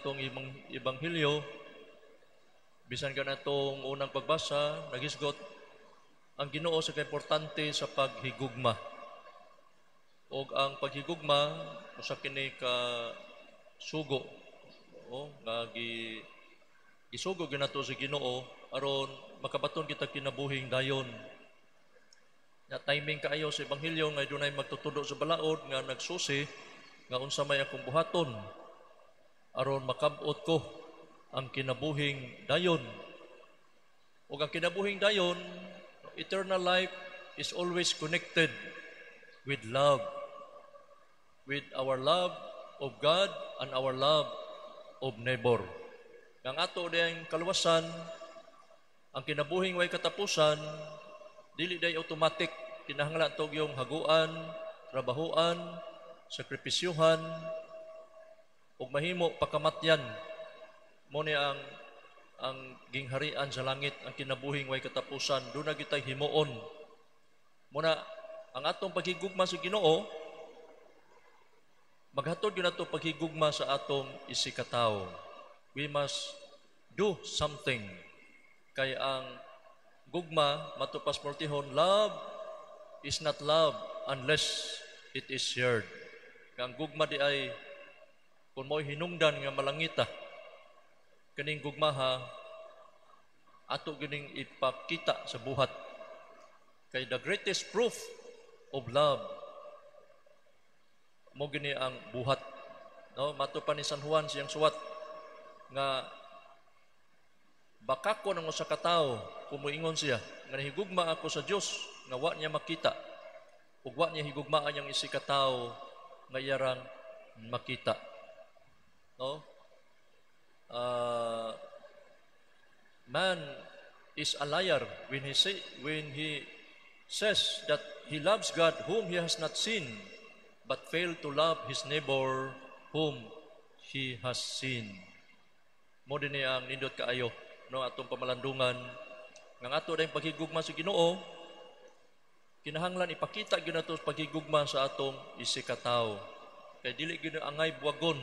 atong ibang ebanghelyo, bisan kanatong unang pagbasa, nagisgot ang Ginoo sa kaimportante sa paghigugma. Og ang paghigugma usa kini ka sugo o nga gisugo ginato sa Ginoo aron makabaton kita kinabuhing dayon. Na timing kaayo sa ebanghelyo nga dunay magtutudlo sa balaod nga nagsusi nga unsa may akong buhaton aron makabot ko ang kinabuhing dayon. Ug ang kinabuhing dayon, eternal life, is always connected with love. With our love of God and our love of neighbor. Ang ato diyang kaluwasan, ang kinabuhing way katapusan, dili day automatic, kinahanglan to yung haguan, trabahuan, sakripisyuhan, ug mahimo pakamatyan. Mo ni ang gingharian sa langit, ang kinabuhing way katapusan, duna gitay himuon. Muna ang atong paghigugma sa Ginoo maghatod gyud nato paghigugma sa atong isigkatawo. We must do something kay ang gugma, matupas multihon, love is not love unless it is shared. Kay ang gugma di ay kung mo'y hinungdan nga malangita, kaning gugmaha ato gining ipakita sa buhat, kay the greatest proof of love mo gini ang buhat, no? Mato pa ni San Juan siyang suwat nga bakako ng usa ka tawo kung moingon siya nga nahigugma ako sa Dios nga wa niya makita ug wa niya higugmaan ang isigkatawo nga iyarang makita, no? Man is a liar when he says that he loves God whom he has not seen, but fail to love his neighbor whom he has seen. Mo dinhi ang nindot kaayo, no, atong pamalandungan nga ato dayong paghigugma sa Ginoo kinahanglan ipakita gyud nato paghigugma sa atong isigkatawo, kay dili gyud angay buwagon,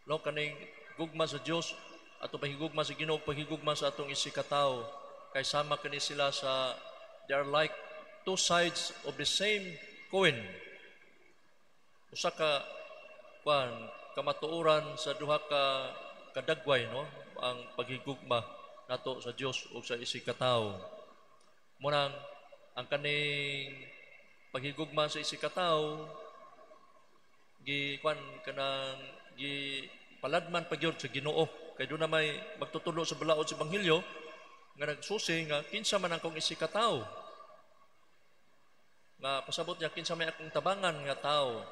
no, kaning gugma sa Dios, ato paghigugma sa Ginoo, paghigugma sa atong isigkatawo, kay sama kani sila sa, they are like two sides of the same coin, usa ka kwan, kamatuoran sa duha ka kadagway, no, ang paghigugma nato sa Dios ug sa isigkatawo. Munang ang kaning paghigugma sa isigkatawo gi kwan, kanang gi paladman pa gyud sa Ginoo, kay duna may magtutudlo sa balaod sa ebanghelyo nga nagsusi nga kinsa man akong isigkatawo, nga pasabot niya, kinsa may akong tabangan nga tao,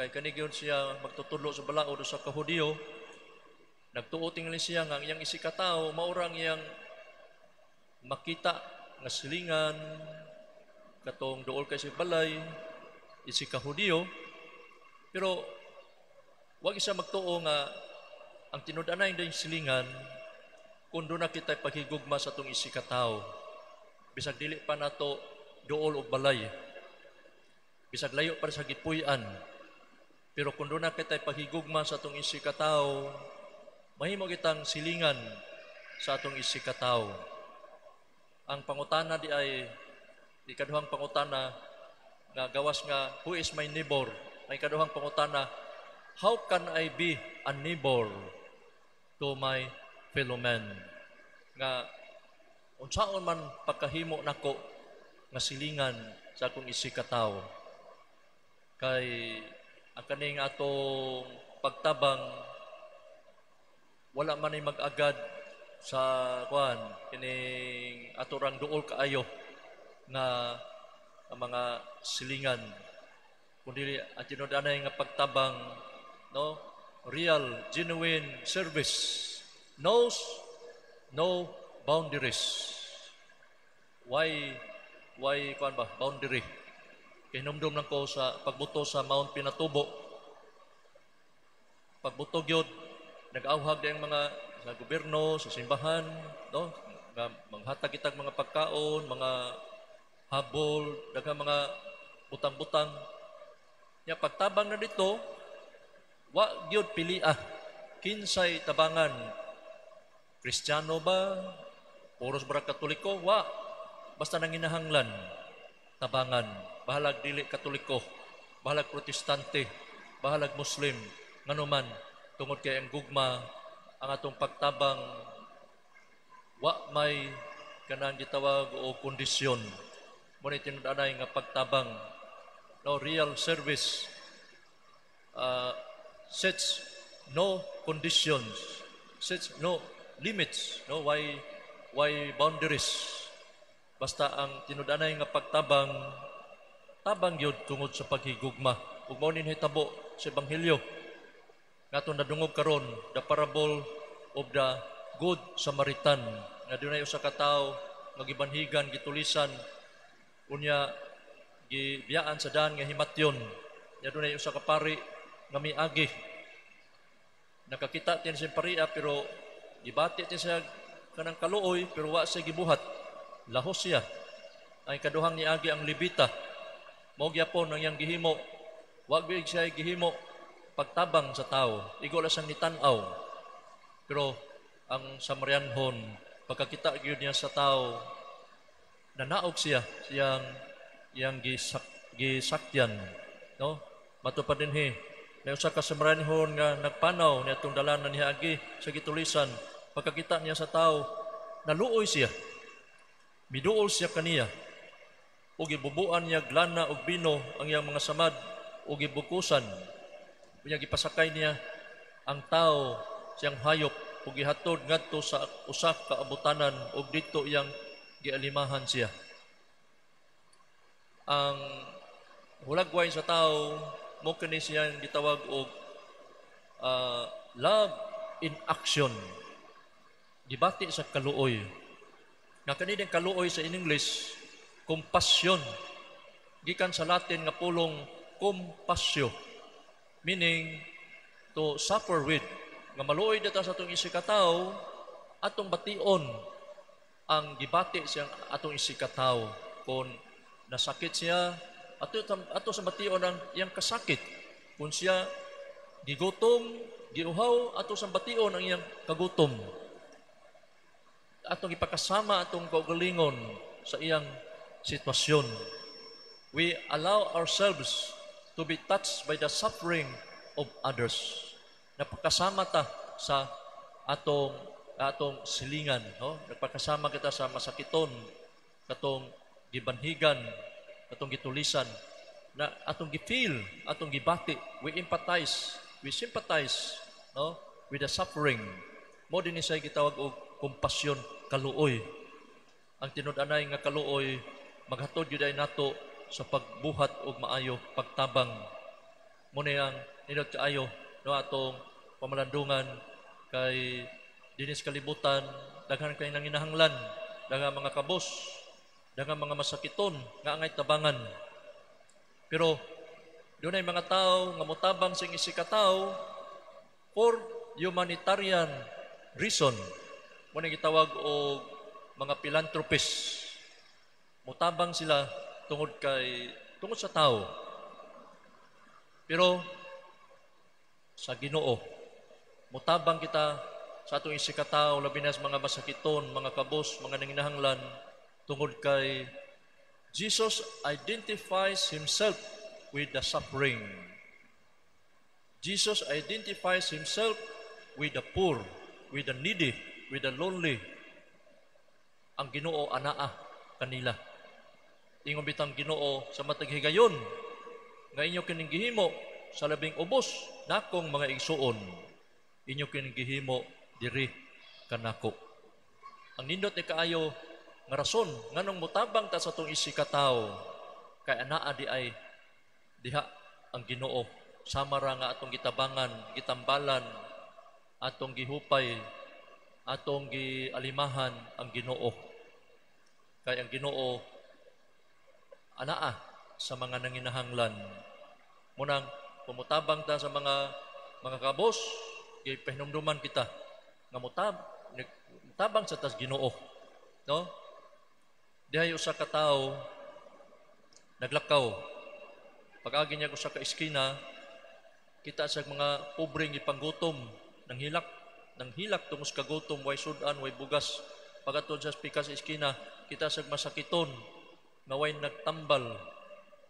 kay kani gyud siya magtutudlo sa balaod sa kahudiyo. Nagtuo tingali siya nga ang iyang isigkatawo mao ra ang iyang makita nga silingan, katong duol kay sa balay, isigkahudiyo. Pero wag isa magtuo nga ang tinud-anay dayong silingan kung duna kita paghigugma sa atong isigkatawo, bisag dili pa nato duol og balay, bisag layo pa sa gipuy-an. Pero kung duna kita paghigugma sa atong isigkatawo, mahimo kitang silingan sa atong isigkatawo. Ang pangutana di ay ikaduhang pangutana nga gawas nga "Who is my neighbor?" Ang ikaduhang pangutana, "How can I be a neighbor to my fellow man?" Nga unsaon man pagkahimo nako nga silingan sa akong isigkatawo? Kay ang kaning atong pagtabang wala man ay mag-agad sa kuan, kining ato rang duol kaayo nga ang mga silingan, kundi ang tinud-anay nga pagtabang, no, real genuine service knows no boundaries. Why kuan ba, boundary? Kay hinumdum lang ko sa pagbuto sa Mount Pinatubo. Pagbuto gyud, nag-awhag ang mga sa gobyerno, sa simbahan, no, nga manghatag kitag mga pagkaon, mga habol, daghang mga butang-butang. Ya pagtabang na dito, wa gyud pili ah. Kinsay tabangan? Kristiyano ba? Puros ba Katoliko? Wa. Basta nanginahanglan, tabangan. Bahalag dili Katoliko, bahalag Protestante, bahalag Muslim, nganuman, tungod kay ang gugma, ang atong pagtabang, wa may kanang gitawag o kondisyon. Mo ni tinud-anay nga pagtabang. No, real service sets no conditions, sets no limits, no, why boundaries. Basta ang tinud-anay nga pagtabang, tabang gyud tungod sa paghigugma. Ug mao ni nahitabo sa ebanghelyo nga atong nadungog karon, the parable of the Good Samaritan, nga dunay usa ka tawo nga gibanhigan, gitulisan, unya gibiyaan sa daan nga himatyon. Nya dunay usa ka pari nga miagi. Nakakita din sa paria, pero gibati din siya kanang kaluoy, pero wa siya gibuhat, lahos siya. Ang kaduhang niagi, ang Lebita. Mao gyapon ang iyang gihimo. Wa gyud siya gihimo pagtabang sa tao, igo lang siyang nitan-aw. Pero ang Samarianhon, pagkakita gyud niya sa tao, nanaog siya siyang iyang gisakyan, no? Matupad dinhi, may usa ka Samarianhon nga nagpanaw niadtong dalan na niagi sa gitulisan. Pagkakita niya sa tao, naluoy siya, miduol siya kaniya ug gibubuan niya lana ug bino ang iyang mga samad ug gibukusan. Unya gipasakay niya ang tao siyang hayop ug gihatod ngadto sa usa ka abutanan ug didto iyang gialimahan siya. Ang hulagway sa tao mo kini siyang gitawag og love in action. Gibati sa kaluoy. Nga kani kaluoy, sa in English, compassion. Gikan sa Latin nga pulong compassio, meaning to suffer with. Nga maluoy dito sa atong isigkatawo, atong bation ang gibati siyang atong isigkatawo. Kung nasakit siya, ato sa bation ang iyang kasakit. Kung siya gigutom, giuhaw, ato sa bation ang iyang kagutom. Atong ipakasama atong kaugalingon sa iyang sitwasyon. We allow ourselves to be touched by the suffering of others. Napakasama ta sa atong silingan, no? Nagpakasama kita sa masakiton, katong gibanhigan, katong gitulisan, na atong gi-feel, atong gibati, we empathize, we sympathize, no, with the suffering. Mo din siya gitawag og kompasyon, kaluoy. Ang tinud-anay nga kaluoy maghatod gyud ay nato sa pagbuhat og maayo, pagtabang. Mo ni ang nindot kaayo, no, atong pamalandungan kay dinis kalibutan daghan kay nanginahanglan, daghang mga kabos, daghang mga masakiton nga angay tabangan. Pero dunay mga tao nga motabang sa isigkatawo for humanitarian reason. Mo ni gitawag og mga philanthropists. Motabang sila tungod sa tao. Pero sa Ginoo, motabang kita sa atong isigkatawo, labi na sa mga masakiton, mga kabos, mga nanginahanglan, tungod kay Jesus identifies himself with the suffering. Jesus identifies himself with the poor, with the needy, with the lonely. Ang Ginoo anaa kanila. Ingon bitang Ginoo, "Sa matag higayon nga inyo kining gihimo sa labing ubos nakong mga igsuon, inyo kining gihimo diri kanako." Ang nindot ni kaayo nga rason nganong motabang ta sa atong isigkatawo kay anaa di ay diha ang Ginoo. Sama ra nga atong gitabangan, gitambalan, atong gihupay, atong gialimahan ang Ginoo. Kay ang Ginoo anaa sa mga nanginahanglan. Munang pumutabang ta sa mga kabos, gipahinumduman kita nga mutabang sa tas Ginoo. No? Dihay usa ka tawo naglakaw. Pag-agi niya usa ka eskina, kita sa mga pobreng ipanggutom. Nanghilak, nanghilak tungod sa kagutom, way sudan, way bugas. Pagatod sa pikas iskina, kita sa masakiton nga way nagtambal,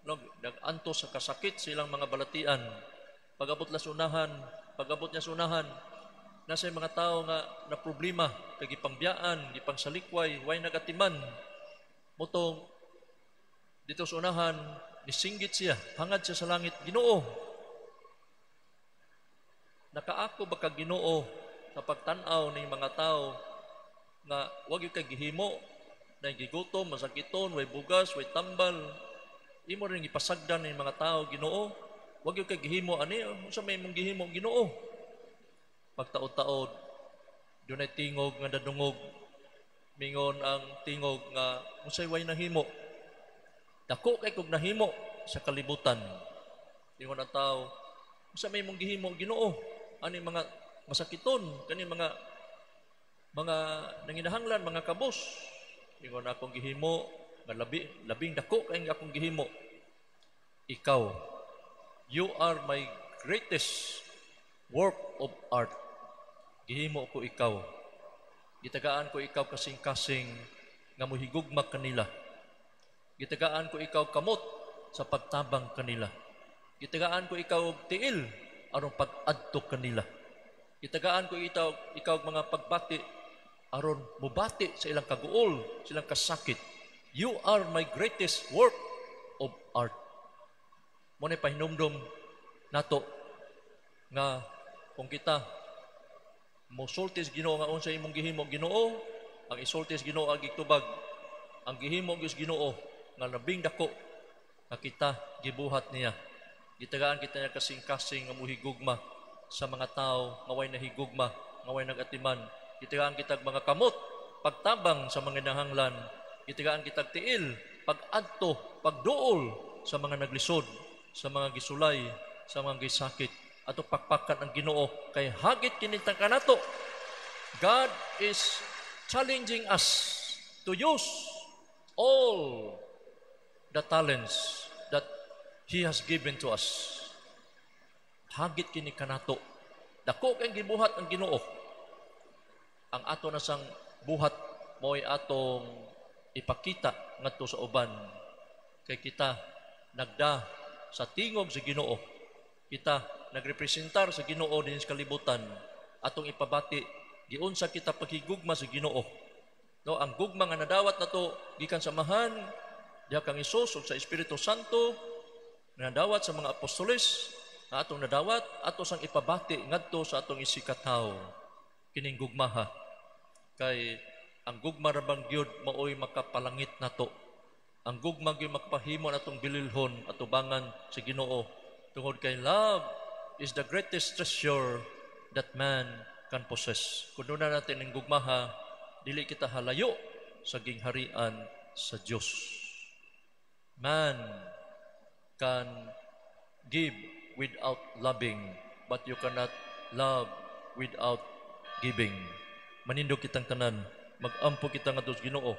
no, nag-antos sa kasakit sa ilang mga balatian. Pag-abot la sa unahan, pag-abot niya sa unahan, nasa mga tao nga na problema, kay gipangbiyaan, gipangsalikway, way nagatiman. Motong dito sa unahan, nisinggit siya, hangad siya sa langit, "Ginoo, nakaako ba ka, Ginoo, sa pagtan-aw ning mga tao nga wa gyud kay gihimo, na gigutom, masakiton, way bugas, way tambal? Imo rin gipasagdan ning mga tao, Ginoo. Wa gyud kay gihimo ani. Unsa may imong gihimo, Ginoo?" Pagtaod-taod, dunay tingog nga nadungog. Mingon ang tingog nga, "Unsay way nahimo? Dako kay kog nahimo sa kalibutan." Ingon ang tao, "Unsa may imong gihimo, Ginoo? Ani mga masakiton, kani mga nanginahanglan, mga kabos." Ingon, "Akong gihimo nga labi, labing dako kay akong gihimo, ikaw. You are my greatest work of art. Gihimo ko ikaw. Gitagaan ko ikaw kasing-kasing nga mohigugma kanila. Gitagaan ko ikaw kamot sa pagtabang kanila. Gitagaan ko ikaw og tiil aron pag-adto kanila. Gitagaan ko ikaw mga pagbati aron mubati sa ilang kaguol, sa ilang kasakit. You are my greatest work of art." Mo ni pahinumdom nato nga kung kita mosulti sa Ginoo nga, "Unsa imong gihimo, Ginoo?" ang isulti sa Ginoo, ang gitubag, ang gihimo gyud sa Ginoo nga labing dako nga kita gibuhat niya, gitagaan kita niya kasing-kasing nga muhigugma sa mga tao nga way nahigugma, nga way nagatiman. Gitagaan kita mga kamot pagtabang sa mga nahanglan. Gitagaan kita tiil pag-adto, pagduol sa mga naglisod, sa mga gisulay, sa mga gisakit. Ato pakpakan ang Ginoo kay hagit kini kanato. God is challenging us to use all the talents that He has given to us. Hagit kini kanato. Dako kay gibuhat ang Ginoo. Ang ato na sang buhat mo'y atong ipakita ngadto sa uban kay kita nagda sa tingog sa Ginoo. Kita nagrepresentar sa Ginoo din sa kalibutan. Atong ipabati giunsa kita paghigugma sa Ginoo. No, ang gugma nga nadawat nato gikan sa Amahan, diha kang Hesus ug sa Espiritu Santo, nga nadawat sa mga apostoles, nga atong nadawat, ato sang ipabati ngadto sa atong isigkatawo kining gugmaha, kay ang gugma ra bang gyud maoy makapalangit nato. Ang gugma gyud makapahimo natong bililhon atubangan sa Ginoo, tungod kay love is the greatest treasure that man can possess. Kung na natin ang gugmaha, dili kita halayo sa gingharian sa Dios. Man can give without loving, but you cannot love without giving. Manindog kitang tanan, magampo kita ngadto sa Ginoo.